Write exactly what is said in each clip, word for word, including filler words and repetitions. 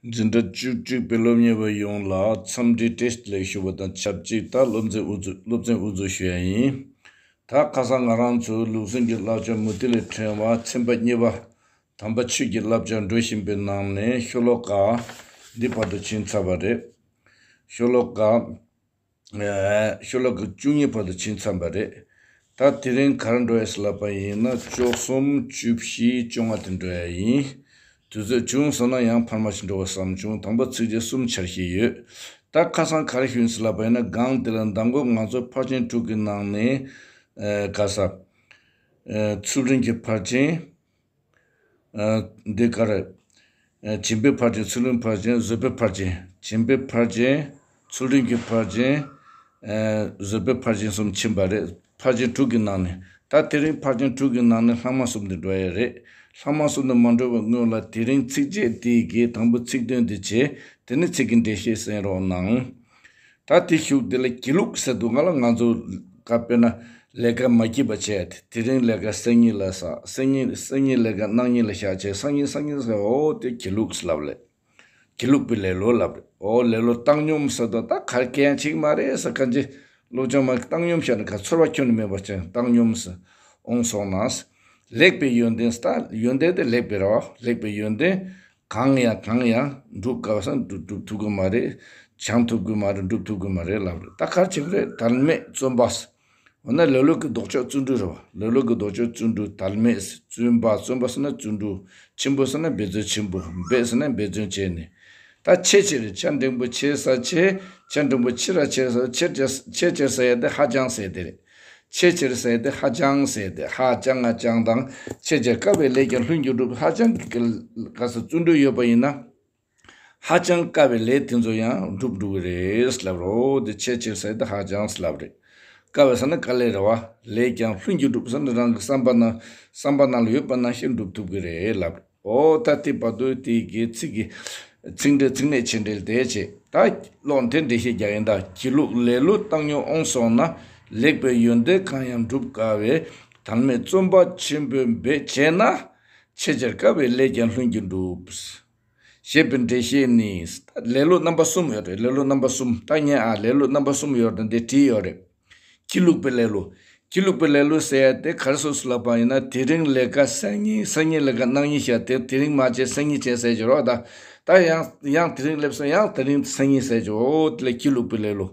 འཛིན་གྲྭ་བཅུ་གཅིག་པའི་སློབ་གཉེར་བ་ཡོངས་ལ་འཚམས་འདྲི་བཀྲ་ཤིས་བདེ་ལེགས་ཞུ་བ་དང་ཆབས་ཅིག་ད་སློབ་ཚན་དབུ་འཛུགས་སློབ་ཚན་དབུ་འཛུགས་ཞུ་ཡ་ཡིན། ད་ཁ་སང་ང་རང་ཚོའི་ལུགས་ཟིན་གྱི་བསླབ་བྱ་མུ་ཏིག་ལས་ཕྲེང་བ་ཚན་པ་གཉིས་པ། དམ་པ་ཆོས་ཀྱི་བསླབ་བྱ་འགྲོ་བཞིན་པའི་ནང་ནས་ཤོ་ལོ་ཀ་འདི་བར་དུ་ཕྱིན་ཚར་བ་རེད། ཤོ་ལོ་ཀ་ཤོ་ལོ་ཀ་བཅུ་གཉིས་བར་དུ་ཕྱིན་ཚར་བ་རེད། ད་དེ་རིང་ག་རེ་འགྲོ་ཡ་ཟེར་ལབ་པ་ཡིན་ན་བཅུ་གསུམ་བཅུ་བཞི་བཅོ་ལྔ་དེ་འགྲོ་ཡ་ཡིན། དུས་ཚོད་བྱུང་སོང་ན་ཡང་འཕར་མ་ཞིག་འགྲོ་བ་བསམ་བྱུང་། དང་པོ་ཚིགས་བཅད་གསུམ་འཆར་གྱི་ཡོད། ད་ཁ་སང་ག་རེ་ཞུས་ཟེར་ལབ་པ་ཡིན་ན་སྒང་དེ་ལ་མདང་དགོང་ང་ཚོ་ཕར་ཕྱིན་དྲུག་གི་ནང་ནས་ག་ས་ཚུལ་ཁྲིམས་ཀྱི་ཕར་ཕྱིན། འདི་ག་རེ། བྱིན་པའི་ཕར་ཕྱིན་ཚུལ་ཁྲིམས་ཕར་ཕྱིན་བཟོད་པའི་ཕར་ཕྱིན། བྱིན་པའི་ཕར་ཕྱིན། ཚུལ་ཁྲིམས་ཀྱི་ཕར་ཕྱིན། བཟོད་པའི་ཕར་ཕྱིན་གསུམ་ཕྱིན་པ་རེད། ཕར་ཕྱིན་དྲུག་གི་ནང་ནས། ད་དེ་རིང་ཕར་ཕྱིན་དྲུག་གི་ནང་ནས་ལྷག་མ་གསུམ་དེ་འགྲོ་ཡ་རེད། ལྷག་མ་གསུམ་དེ་མ་འགྲོ་བའི་སྔོན་ལ་དེ་རིང་ཚིགས་བཅད་དེ་གི་དང་པོ་ཚིག་དོན་དེ་བྱས། དེ་ནས་ཚིག་གི་འགྲེལ་བཤད་གསན་རོགས་གནང་། ད་དེ་གཞུག་དེ་ལ་སྒྱིད་ལུག་ཟེར་འདུག་ག་ལ། ང་ཚོ་ཀ་དཔེར་ན་ལས་ཀ་མ་སྐྱིད་པ་བྱས་ཏེ་དེ་རིང་ལས་ཀ་སང་ཉིན་ལ་བསགས། སང་ཉིན་སང་ཉིན་ལས་ཀ་གནངས་ཉིན་ལ་བཞག་བྱས་སང་ཉིན་སང་ཉིན་ཟེར། འོ་དེ་སྒྱིད་ལུག་ཟེར་ལབ་རེད། སྒྱིད་ལུག་པའི་ལེ་ལོ་ལབ་རེད། འོ་ལེ་ལོ་བཏང་སྙོམས་ཟེར་དུས་ད་ག་རེ་གན་ཡང་བྱེད་ཀྱི་མ་རེད་ཟེར། གང་ཅི་སློབ་སྦྱོང་མ་བཏང་སྙོམས་བྱས་ན་ག་ཚོར་བ་ཁྱོན་ནས་མེད་པ་བྱས་བཏང་སྙོམས་ཟེར། འོང་སོང་ན་ཟེར། ལེགས་པའི་ཡོན་ཏན་ཟེར། ད་ཡོན་ཏན་དེ་ལེགས་པའི་རེད་བ། ལེགས་པའི་ཡོན་ཏན་གང་ཡང་གང་ཡང་སྒྲུབ་དཀའ་བ་ཟེར། སྒྲུབ་སྒྲུབ་ཐུབ་ཀྱི་མ་རེད། སྦྱང་ཐུབ་ཀྱི་མ་རེད། སྒྲུབ་ཐུབ་ཀྱི་མ་རེད་ལབ་རེད། ད་ག་རེ་བྱེད་ཀྱི་རེད། དལ་མེད་བརྩོན་པ་ཟེར། འོ་ན་ལེ་ལོ་གི་ལྡོག་ཕྱོགས་བརྩོན་འགྲུས་རེད་བ། ལེ་ལོ་གི་ལྡོག་ཕྱོགས་བརྩོན་འགྲུས་དལ་མེད་ཟེར། བརྩོན་པ། བརྩོན་པ་ཟེར་ན་བརྩོན་འགྲུས། ཆེན་པོ་ཟེར་ན་འབད་བརྩོན་ཆེན་པོ། འབད་ཟེར་ན་འབད་བརྩོན་བྱས་ནས། ད་ཆེས་ཆེར་ཆེ་འབྲིང་པོ་ཆེ་ས་ཆེ། ཆེ་འབྲིང་པོ་ཆེ་ར་ཆེ་ས་ཆེ། ཆེ་ཆེར་ཟེར་ཡ་དེ་ཧ་ཅང་ཟེར་དེ་རེད། ཆེས་ཆེར་ཟེར་ཡ་དེ་ཧ་ཅང་ཟེར་དེ། ཧ་ཅང་ང་ཅང་དང་། ཆེས་ཆེར་དཀའ་བའི་ལས་ཀྱང་ལྷུན་གྱིས་གྲུབ། ཧ་ཅང་གི་ག་ས་བརྩོན་འགྲུས་ཡོད་པ་ཡིན་ན། ཧ་ཅང་དཀའ་བའི་ལས་དེ་ཚོ་ཡང་འགྲུབ་འགྲོ་གི་རེད་ལབ་རོ། དེ་ཆེས་ཆེར་ཟེར་དེ་ཧ་ཅང་ལབ་རེད། དཀའ་བའི་ཟེར་ན་དཀའ་ལས་རེད་བ། ལས་ཀྱང་ལྷུན་གྱིས་གྲུབ་ཟེར་ན་རང་གི་བསམ་པ་ན་བསམ་པ་ནང་ལ་ཡོད་པ་ནང་བཞིན་འགྲུབ་ཐུབ་ཀྱི་རེད་ལབ་རེད། འོ་ད་དེ་བར་དུ་དེ་གི་ཚིག་གི་ཚིག་འགྲེལ་ཚིག་གནད་ཆེ་འགྲེལ་དེ་བྱས། ད་ཀློག་འདི་འགྲེལ་བཤད་རྒྱག་ཡིན། ད་སྒྱིད་ལུག་ལེ་ལོ་བཏང་སྙོམས་འོང་སོང་ན། ལེགས་པའི་ཡོན་ཏན་གང་ཡང་འགྲུབ་དཀའ་བས། དལ་མེད་བརྩོན་པ་ཆེན་པོས་འབད་བྱས་ན། ཆེས་ཆེར་དཀའ་བའི་ལས་ཀྱང་ལྷུན་གྱིས་འགྲུབ། ཞེས་པའི་འགྲེལ་བཤད་ནི། ལེ་ལོ་རྣམ་པ་གསུམ་ཡོད་རེད། ལེ་ལོ་རྣམ་པ་གསུམ། ད་ངས་ཨ་ལེ་ལོ་རྣམ་པ་གསུམ་ཡོད་རེད་འདི་བྲིས་ཡོད་རེད། སྒྱིད་ལུག་པའི་ལེ་ལོ། སྒྱིད་ལུག་པའི་ལེ་ལོ་ཟེར་ཡ་དེ་ག་རེ་སོ་སོ་ལབ་པ་ཡིན་ན་དེ་རིང་ལས་ཀ་སང་ཉིན། སང་ཉིན་ལས་ཀ་གནངས་ཉིན་བཞག་དེ་དེ་རིང་མ་བྱས་སང་ཉིན་བྱས་ཟེར་གྱི་རོ། ད་ད་ཡང་ཡང་དེ་རིང་སླེབས་སོང་ཡང་དེ་རིང་སང་ཉིན་ཟེར་གྱི། འོ་དེ་ལ་སྒྱིད་ལུག་པའི་ལེ་ལོ།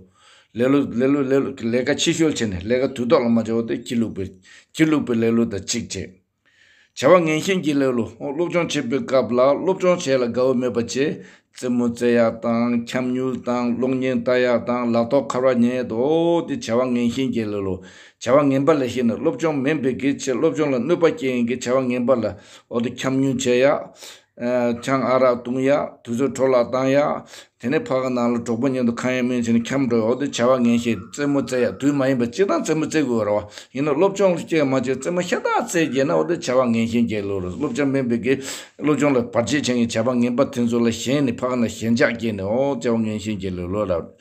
ལེ་ལོ་ལེ་ལོ་ལེ་ལོ་ལས་ཀ་ཕྱི་བཤོལ་བྱས་ནས་ལས་ཀ་དུས་ཐོག་ལ་མ་བྱས། འོ་དེ་སྒྱིད་ལུག་པའི་སྒྱིད་ལུག་པའི་ལེ་ལོ་དང་གཅིག་བྱས། བྱ་བ་ངན་ཞེན་གྱི་ལེ་ལོ། སློབ་སྦྱོང་བྱེད་པའི་སྐབས་ལ་སློབ་སྦྱོང་བྱེད་ལ་དགའ་བོ་མེད་པ་བྱས། རྩེད་མོ་རྩེ་ཡག་དང་འཁྱམ་ཉུལ་དང་གློག་བརྙན་ལྟ་ཡག་དང་ལག་ཐོག་ཁ་པར་ཉན་ཡག་དང་། འོ་དེ་བྱ་བ་ངན་ཞེན་གྱི་ལེ་ལོ། བྱ་བ་ངན་པ་ལ་ཞེན་ནས་སློབ་སྦྱོང་མིན་པའི་གི་ཆེད། སློབ་སྦྱོང་ལ་གནོད་པ་སྐྱེལ་ཡག་གི་བྱ་བ་ངན་པ་ལ། འོ་དེ་འཁྱམ་ཉུལ་བྱེད་ཡག་ཆང་ཨ་རག་བཏུང་ཡག་དུས་ཚོད་འཕྲོ་བརླག་བཏང་ཡག་དེ་ནས་ཕ་གི་ནང་ལ་གྲོགས་པོ་མཉམ་དུ་ཁ་ཡང་མིན་བྱས་ནས་འཁྱམ་འགྲོ་ཡག་འོ་དེ་བྱ་བ་ངན་ཞེན། རྩེད་མོ་རྩེ་ཡག་དུས་མ་ཡིན་པ་སྤྱིར་བཏང་རྩེད་མོ་རྩེ་དགོས་རེད་བ། ཡིན་ན་སློབ་སྦྱོང་ལ་སྐྱེལ་མ་བྱས་རྩེད་མོ་ཤ་སྟག་རྩེ་བྱས་ན་འོ་དེ་བྱ་བ་ངན་ཞེན་གྱི་ལེ་ལོ་རེད། སློབ་སྦྱོང་མིན་པའི་གི་སློབ་སྦྱོང་ལ་བར་ཆད་བྱེད་མཁན་བྱ་བ་ངན་པ་དེ་ཚོ་ལ་ཞེན་ནས་ཕ་གི་ནང་ཞེན་ཆགས་སྐྱེས་ནས། འོ་བྱ་བ་ངན་ཞེན་གྱི་ལེ་ལོ་རེད།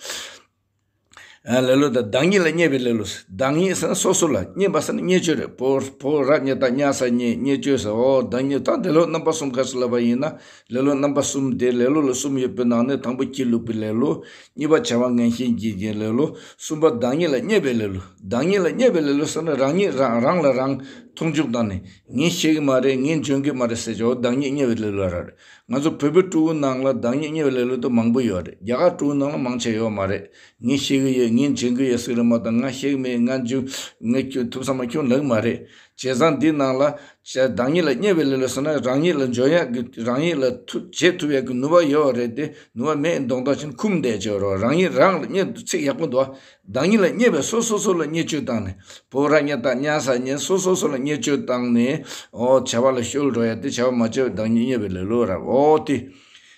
ལེ་ལོ་དང་བདག་ཉིད་ལ་བརྙས་པའི་ལེ་ལོ། བདག་ཉིད་ཟེར་ན་སོ་སོ་ལ། བརྙས་པ་ཟེར་ན་བརྙས་བཅོས་རེད། བོ་བོ་ར་བརྙས་བཏགས་བརྙ་ས་བརྙས། བརྙས་བཅོས་ཟེར། འོ་བདག་ཉིད། ད་ལེ་ལོ་རྣམ་པ་གསུམ་ག་རེ་ཟེར་ལབ་པ་ཡིན་ན། ལེ་ལོ་རྣམ་པ་གསུམ་དེ། ལེ་ལོ་ལ་གསུམ་ཡོད་པའི་ནང་ནས་དང་པོ་སྒྱིད་ལུག་པའི་ལེ་ལོ། གཉིས་པ་བྱ་བ་ངན་ཞེན་གྱི་ལེ་ལོ། གསུམ་པ་བདག་ཉིད་ལ་བརྙས་པའི་ལེ་ལོ། བདག་ཉིད་ལ་བརྙས་པའི་ལེ་ལོ་ཟེར་ན་རང་ཉིད་རང་རང་ལ་རང་མཐོང་ཆུང་བཏང་ནས་ངས་ཤེས་ཀྱི་མ་རེད། ངས་འཇོན་གྱི་མ་རེད་ཟེར་བྱ་བ་བདག་ཉིད་བརྙས་པའི་ལེ་ལོ་ར་རེད། ང་ཚོ་བོད་པའི་ཕྲུ་གུ་ནང་ལ་བདག་ཉིད་བརྙས་པའི་ལེ་ལོ་དེ་མང་པོ་ཡོད་རེད། རྒྱ་གར་ཕྲུ་གུ་ནང་ལ་མང་ཆེ་ཡོད་མ་རེད། ངས་ཤེས་ཀྱི་ཡོད། ངས་འཇོན་གྱི་ཡོད་ཟེར་རེད་མ་གཏོགས་ང་ཤེས་ཀྱི་མེད། ང་འཇོན། ངས་ཁྱོད་ཐུབ་ས་མ། ཁྱོད་ལབ་ཀྱི་མ་རེད། བྱས་ཙང་འདི་ནང་ལ་བདག་ཉིད་ལ་བརྙས་པའི་ལེ་ལོ་ཟེར་ན་རང་ཉིད་ལ་འཇོན་ཡག་གི། རང་ཉིད་ལ་ཐུབ་བྱེད་ཐུབ་ཡག་གི་ནུས་པ་ཡོད་རེད་དེ། ནུས་པ་མེད་མདོག་མདོག་བྱས་ནས་འཁུམས་བསྡད་བྱས་རོགས། རང་ཉིད་རང་ལ་བརྙས། ཚིག་ཡག་པོ་འདུག་ཨ། བདག་ཉིད་ལ་བརྙས་པས་སོ་སོ་སོ་ལ་བརྙས་བཅོས་བཏང་ནས། བོ་ར་བརྙས་བཏགས་བརྙ་ས་བརྙས། སོ་སོ་སོ་ལ་བརྙས་བཅོས་བཏང་ནས། འོ་བྱ་བ་ལ་བཤོལ་འགྲོ་ཡག་དེ་བྱ་བ་མ་བྱས་པའི་བདག་ཉིད་བརྙས་པའི་ལེ་ལོ་ར། འོ་དེ་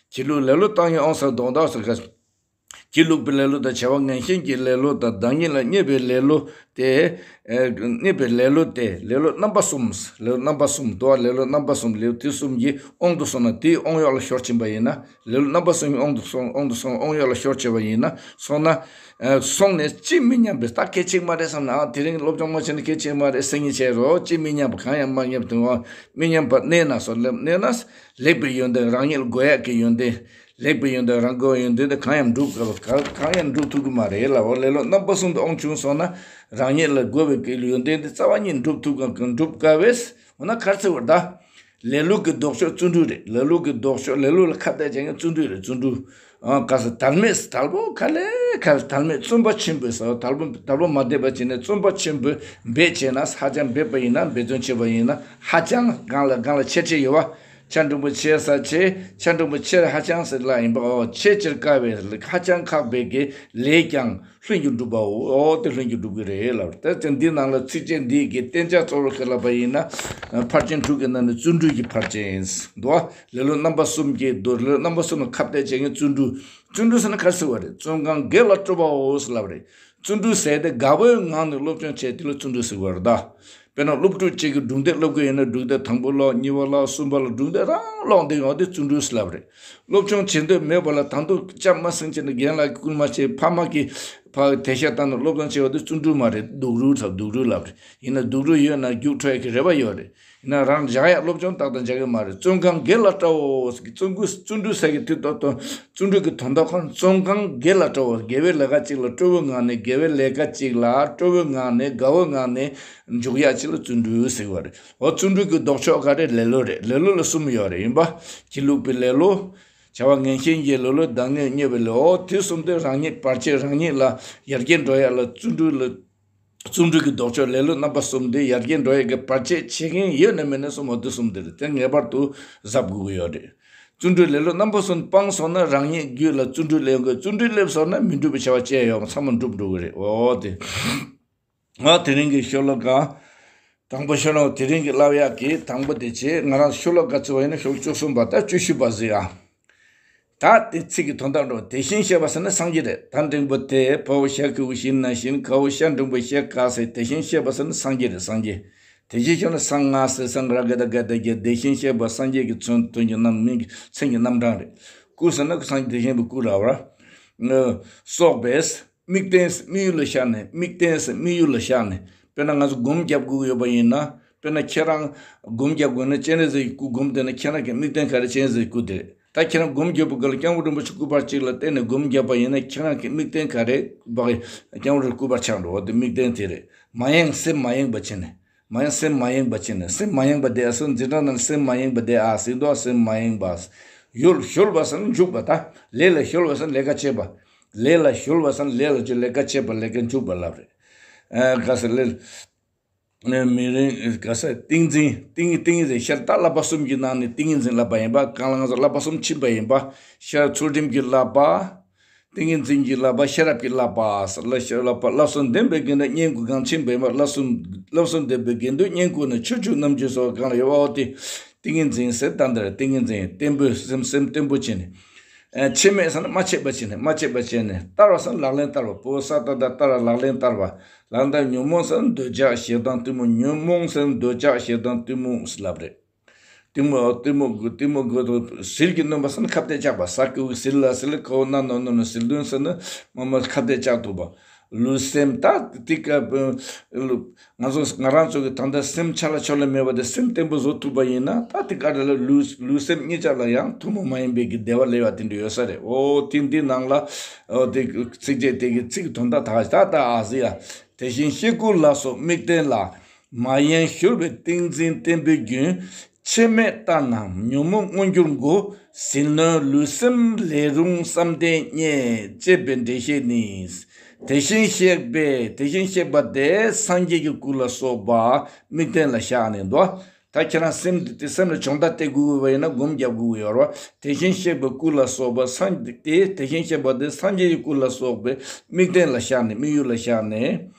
སྒྱིད་ལུག་ལེ་ལོ་བཏང་སྙོམས་འོང་ས་ལྡོག་ཟླ་ཟེར་ག་སྒྱིད་ལུག་པའི་ལེ་ལོ་དང་། བྱ་བ་ངན་ཞེན་གྱི་ལེ་ལོ་དང་། བདག་ཉིད་ལ་བརྙས་པའི་ལེ་ལོ་དེ། ཨེ་བརྙས་པའི་ལེ་ལོ་དེ། ལེ་ལོ་རྣམ་པ་གསུམ། ལེ་ལོ་རྣམ་པ་གསུམ་འདུག་ཨ། ལེ་ལོ་རྣམ་པ་གསུམ། ལེ་ལོ་དེ་གསུམ་གྱིས་དབང་དུ་སོང་ན། དེའི་དབང་གཡོག་ལ་ཤོར་ཕྱིན་པ་ཡིན་ན། ལེ་ལོ་རྣམ་པ་གསུམ་གྱིས་དབང་དུ་སོང་། དབང་དུ་སོང་། དབང་གཡོག་ལ་ཤོར་བྱས་པ་ཡིན་ན། སོང་ན། ཨེ་སོང་ནས་ཅི་མི་སྙམ་པའི། ད་སྐད་ཆ་མ་རེད་བསམ་ན། ཨ་དེ་རིང་སློབ་སྦྱོང་མ་བྱས་ན་སྐད་ཆ་མ་རེད། སང་ཉིན་བྱས་རོགས། ཅི་མི་སྙམ་པ། གང་ཡང་མ་སྙམ་དུ། མི་སྙམ་པར་གནས་ན་སོ། གནས་ན། ལེགས་པའི་ཡོན་ཏན། རང་ཉིད་ལ་དགོས་ཡག་གི་ཡོན་ཏན། ལེགས་པའི་ཡོན་ཏན་རང་དགོས་ཡོན་ཏན་དེ་གང་ཡང་འགྲུབ་དཀའ་བ། གང་ཡང་འགྲུབ་ཐུབ་ཀྱི་མ་རེད་ལབ། འོ་ལེ་ལོ་རྣམ་པ་གསུམ་དུ་དབང་བྱུང་སོང་ན་རང་ཉིད་ལ་དགོས་པའི་ཡོན་ཏན་དེ་རྩ་བ་ཉིད་འགྲུབ་ཐུབ་ག་འགྲུབ་དཀའ་བས། འོ་ན་ག་རེ་ཟེར་བ་རེད་ད། ལེ་ལོ་གི་ལྡོག་ཕྱོགས་བརྩོན་འགྲུས་རེད། ལེ་ལོ་གི་ལྡོག་ཕྱོགས་ལེ་ལོ་ལ་ཁ་གཏད་བྱེད་མཁན་བརྩོན་འགྲུས་རེད། བརྩོན་འགྲུས། ཨ་ག་ས་དལ་མེད་དལ་པོ་ག་ལེ་ག་ལེ་དལ་མེད་བརྩོན་པ་ཆེན་པོས་ཟེར་བ། དལ་པོ་དལ་པོ་མ་བསྡད་པ་བྱས་ནས་བརྩོན་པ་ཆེན་པོས་འབད་བྱས་ན་ཧ་ཅང་འབད་པ་ཡིན་ན་འབད་བརྩོན་བྱས་པ་ཡིན་ན་ཧ་ཅང་གང་ལ་གང་ལ་ཆེ་ཆེ་ཡོད་བ། ཆ་འགྲིག་པོ་ཆེ་ས་ཆེ་ཆ་འགྲིག་པོ་ཆེ་རེ་ཧ་ཅང་ཟེར་ལ་ཡིན་པ། འོ་ཆེ་ཆེར་དཀའ་བའི་ཧ་ཅང་ཁག་པའི་གི་ལས་ཀྱང་ལྷུན་གྱིས་གྲུབ་པའོ། འོ་དེ་ལྷུན་གྱིས་གྲུབ་ཀྱི་རེད་ལབ། ད་ཅི་འདི་ནང་ལ་ཚིགས་བཅད་འདི་གི་བསྟན་བྱ་གཙོ་བོར་ག་ལབ་པ་ཡིན་ན་ཕར་ཕྱིན་དྲུག་གི་ནང་ནས་བརྩོན་འགྲུས་ཀྱི་ཕར་ཕྱིན་འདུག་ལེ་ལོ་རྣམ་པ་གསུམ་གྱི་འདུག་ལེ་ལོ་རྣམ་པ་གསུམ་ལ་ཁ་གཏད་བྱེད་མཁན་བརྩོན་འགྲུས། བརྩོན་འགྲུས་ཟེར་ན་ག་རེ་ཟེར་བ་རེད། བརྩོན་གང་དགེ་ལ་སྤྲོ་བའོ་ཟེར་ལབ་རེད། བརྩོན་འགྲུས་ཟེར་དེ་དགའ་བོའི་ངང་ནས་སློབ་སྦྱོང་བྱས་དེ་ལ་བརྩོན་འགྲུས་ཟེར་བ་རེད་ད། དཔེར་ན་སློབ་ཕྲུག་གཅིག་གིས་སྒྲུང་དེབ་ཀློག་གི་ཡོད་ན་སྒྲུང་དེབ་དང་པོ་ཀློག་གཉིས་པ་ཀློག་གསུམ་པ་ཀློག་སྒྲུང་དེབ་རང་ཀློག་འདི་ཡོང་དེ་བརྩོན་འགྲུས་ཟེར་ལབ་རེད། སློབ་སྦྱོང་བྱེད་འདོད་མེད་པ་ལ་དང་དུ་ལྕམ་མ་སེང་ཆེན་ནི་རྒན་ལགས་ཀྱིས་སྐུལ་མ་བྱས་ཕ་མ་གིས་ཕ་དེ་ཤ་བཏང་ནས་སློབ་སྦྱོང་བྱས་པ་དེ་བརྩོན་འགྲུས་མ་རེད། སྡུག་རུས་དང་སྡུག་རུས་ལབ་རེད། ཡིན་ན་སྡུག་རུས་ཡོད་ན་རྒྱུགས་འཕྲོད་ཡག་གི་རེ་བ་ཡོད་རེད། ཡིན་ན་རང་བཞག་ཡག་སློབ་སྦྱོང་ཏག་ཏག་བྱ་གི་མ་རེད། བརྩོན་གང་དགེ་ལ་སྤྲོའོ། བརྩོན་འགྲུས་བརྩོན་འགྲུས་ཟེར་གི་དུས་ཏོག་ཏོ་བརྩོན་འགྲུས་ཀྱི་དོན་དག་ཁོ་ན་བརྩོན་གང་དགེ་ལ་སྤྲོའོ། དགེ་བའི་ལས་ཀ་གཅིག་ལ་སྤྲོ་བོའི་ངང་ནས་དགེ་བའི་ལས་ཀ་གཅིག་ལ་སྤྲོ་བོའི་ངང་ནས་དགའ་བོའི་ངང་ནས་འཇུག་ཡག་གཅིག་ལ་བརྩོན་འགྲུས་ཟེར་བ་རེད། འོ་བརྩོན་འགྲུས་ཀྱི་ལྡོག་ཕྱོགས་ག་རེ། ལེ་ལོ་རེད། ལེ་ལོ་ལ་གསུམ་ཡོད་རེད། ཡིན་པ། སྒྱིད་ལུག་པའི་ལེ་ལོ། བྱ་བ་ངན་ཞེན་གྱི་ལེ་ལོ། གདངས་ངེས་བརྙས་པའི་ལེ་ལོ། འོ་དེ་གསུམ་དེ་རང་ཉིད་བར་ཆད་རང་ཉིད་ལ་ཡར་རྒྱས་འགྲོ་ཡག་ལ་བརྩོན་འགྲུས་ལ། བརྩོན་འགྲུས་ཀྱི་ལྡོག་ཕྱོགས་ལེ་ལོ་རྣམ་པ་གསུམ་དེ་ཡར་རྒྱས་འགྲོ་ཡག་གི་བར་ཆད་བྱེད་མཁན་ཡོད་ན་མེད་ན་གསུམ། འོ་དེ་གསུམ་དེ་རེད། དེ་ངེས་པར་དུ་གཟབ་དགོས་ཀྱི་ཡོད་རེད། བརྩོན་འགྲུས་ལེ་ལོ་རྣམ་པ་གསུམ་སྤངས་སོང་ན་རང་ཉིད་རྒྱུད་ལ་བརྩོན་འགྲུས་སླེབས་དགོས། བརྩོན་འགྲུས་སླེབས་སོང་ན་མི་འགྲུབ་པའི་བྱ་བ་ཅི་ཡང་ཡོད་མ་རེད། ཚང་མ་འགྲུབ་འགྲོ་གི་རེད། འོ་དེ། ང་དེ་རིང་གི་ཤོ་ལོ་ཀ། དང་པོ་ཤོ་ལོ་ཀ་དེ་རིང་གི་བསླབ་ཡག་གི་དང་པོ་དེ་བྱས། ང་རང་ཤོ་ལོ་ཀ་བརྩི་བ་ཡིན་ན་ཤོ་ལོ་ཀ་བཅུ་གསུམ་པ་དང་བཅུ་བཞི་པ་ཟེར་ཨ། ད་དེ་ཚིག་གི་དོན་དག་འགྲོ། དེ་བཞིན་གཤེགས་པ་ཟེར་ན་སངས་རྒྱས་རེད། ད་འགྲེང་བུ་དེ་ཕ་བོ་ཤ་ཁུ་བོ་ཞི་ན་ཞིན་ག་བོ་ཤ་འགྲེང་བུ་ཤེ་ག་ཟེར། དེ་བཞིན་གཤེགས་པ་ཟེར་ན་སངས་རྒྱས་རེད། སངས་རྒྱས། དེ་བཞིན་གཤེགས་ན་སངས་ང་ཟེར། སངས་ར་ག་ད་ག་ད་ག་དེ་བཞིན་གཤེགས་པ་སངས་རྒྱས་ཀྱི་མཚན་དོན་གྱི་རྣམ་མིང་གི་མཚན་གྱི་རྣམ་གྲངས་རེད། སྐུ་ཟེར་ན་སངས་རྒྱས་དེ་བཞིན་པའི་སྐུ་ར་བ། སོགས་པས། དམིགས་རྟེན་དམིགས་ཡུལ་ལ་བཞག་ནས། དམིགས་རྟེན་དམིགས་ཡུལ་ལ་བཞག་ནས། དཔེར་ན་ང་ཚོ་སྒོམ་རྒྱབ་དགོས་ཀྱི་ཡོད་པ་ཡིན་ན། དཔེར་ན་ཁྱེད་རང་སྒོམ་རྒྱབ་དགོས་ན་སྤྱན་རས་གཟིགས་ཀྱི་སྐུ་སྒོམ་བསྡད་ན་ཁྱེད་རང་གི་དམིགས་རྟེན་ག་རེ། སྤྱན་རས་གཟིགས་སྐུ་དེ་རེད། ད་ཁྱེད་རང་སྒོམ་རྒྱབ་པའི་སྐབས་ལ་སྐྱབས་མགོན་རིན་པོ་ཆེ་སྐུ་པར་གཅིག་ལ་བརྟེན་ནས་སྒོམ་རྒྱབ་པ་ཡིན་ན་ཁྱེད་རང་གི་དམིགས་རྟེན་ག་རེ་བག་སྐྱབས་མགོན་རིན་པོ་ཆེ་སྐུ་པར་ཆགས་འགྲོ་བ་དེ་དམིགས་རྟེན་དེ་རེད། མ་ཡེངས་སེམས་མ་ཡེངས་པ་བྱས་ནས། མ་ཡེངས་སེམས་མ་ཡེངས་པ་བྱས་ནས། སེམས་མ་ཡེངས་པ་དེ་ཨ་སོ་འཛིན་གྲྭ་ནང་སེམས་མ་ཡེངས་པ་དེ་ཨ་སྲིད་དོ། སེམས་མ་ཡེངས་པ། གཞོལ་གཞོལ་བ་ཟེར་ན་འཇུག་པ། ད་ལས་ལ་གཞོལ་བ་ཟེར་ན་ལས་ཀ་བྱེད་པ། ལས་ལ་གཞོལ་བ་ཟེར་ན་ལས་ལ་འཇུག་ལས་ཀ་བྱེད་པ། ལས་ཀ་འཇུག་པ་ལབ་རེད། ཨ་ག་ས་ལས། མི་རིང་ག་ས་ཏིང་འཛིན་ཏིང་ཏིང་ཟེར་ཤར་ད་བསླབ་པ་གསུམ་གྱི་ནང་ནས་ཏིང་ངེ་འཛིན་བསླབ་པ་ཡིན་པ། གང་ལ་ང་ཚོ་བསླབ་པ་གསུམ་ཕྱིན་པ་ཡིན་པ། ཤར་ཚུལ་ཁྲིམས་ཀྱི་བསླབ་པ། ཏིང་ངེ་འཛིན་གྱི་བསླབ་པ། ཤེས་རབ་ཀྱི་བསླབ་པ། བསླབ་བསླབ་གསུམ་ལྡན་པའི་དགེ་འདུན་གཉེན་ཀུན་གང་ཕྱིན་པ་ཡིན་པ། བསླབ་གསུམ་བསླབ་གསུམ་ལྡན་པའི་དགེ་འདུན་གཉེན་ཀུན་ནི་ཕྱོགས་བཅུ་རྣམ་འབྱོར་སོགས་གང་ལ་ཡོད་པའོ་དེ། ཏིང་ངེ་འཛིན་ཟེར་ད་འདིར་ཏིང་ངེ་འཛིན་བརྟན་པོའི་སེམས་སེམས་བརྟན་པོ་བྱས་ནས། ཨ་ཆད་མེད་ཟེར་ན་མ་ཆད་པ་བྱས་ནས། མ་ཆད་པ་བྱས་ནས། བསྟར་བ་ཟེར་ན་ལག་ལེན་བསྟར་བ། བོ་ས་ཏ་བཏགས་བསྟར་བ། ལག་ལེན་བསྟར་བ། ལག་ལེན་བསྟར། ཉོན་མོངས་ཟེར་ན་འདོད་ཆགས་ཞེ་སྡང་གཏི་མུག་ཉོན་མོངས་ཟེར་ན་འདོད་ཆགས་ཞེ་སྡང་གཏི་མུག་ཟེར་ལབ་རེད། གཏི་མུག་གཏི་མུག་གཏི་མུག་གི་ཟིལ་གྱིས་གནོན་པ་ཟེར་ན་ཁ་གཏད་བཅག་པ། ས་ཀི་བོ་ཟིལ་ལ་ཟིལ་ཁ་བོ་ན་ནོ་ནོ་ནོ་ཟིལ་གདོན་ཟེར་ན་མ་མ་ཁ་གཏད་བཅག་ཐུབ་པ། ལུས་སེམས་ད་ཏིག་ཀ་ལུ་ང་ཚོ་ང་རང་ཚོ་གི་ད་ལྟ་སེམས་ཆ་ལ་ཆོ་ལ་མེད་པ་དེ་སེམས་བརྟན་པོ་བཟོ་ཐུབ་པ་ཡིན་ན། ད་ཏིག་ཀ་རེ་ལ་ལུས་ལུས་སེམས་གཉིས་ཆ་ལ་ཡང་ཐུན་མོང་མ་ཡིན་པའི་གི་བདེ་བ་ལེན་པ་དེ་འདྲ་ཡོད་ས་རེད། འོ་དེ་འདི་ནང་ལ་འོ་དེ་ཚིགས་བཅད་དེ་གི་ཚིག་དོན་དག་ད་ད་ད་ཨ་ཟི་ཡ། དེ་བཞིན་གཤེགས་སྐུ་ལ་སོགས་དམིགས་རྟེན་ལ། མ་ཡེངས་གཞོལ་བའི་ཏིང་འཛིན་བརྟན་པོའི་རྒྱུན། ཆད་མེད་ལྟར་སྣང་ཉོན་མོངས་མངོན་གྱུར་སྒོ། ཟིལ་གནོན་ལུས་སེམས་ལས་རུང་བསམ་གཏན་རྙེད། ཅེས་པའི་འགྲེལ་བཤད་ནི། དེ་བཞིན་གཤེགས་པའི་དེ་བཞིན་གཤེགས་པ་དེ་སངས་རྒྱས་ཀྱི་སྐུ་ལ་སོགས་པ་དམིགས་རྟེན་ལ་བཞག་ནས་འདུག་ད་ཁྱེད་རང་སེམས་འདི་དེ་སེམས་ལ་སྦྱོང་བརྡར་སྟེར་དགོས་དགོས་པ་ཡིན་ན་སྒོམ་རྒྱབ་དགོས་ཀྱི་ཡོད་རེད་བ། དེ་བཞིན་གཤེགས་པའི་སྐུ་ལ་སོགས་པ་སངས་དེ་དེ་བཞིན་གཤེགས་པ་དེ་སངས་རྒྱས་ཀྱི་སྐུ་ལ་སོགས་པའི་དམིགས་རྟེན་ལ་བཞག་ནས་དམིགས་ཡུལ་ལ་བཞག་ནས།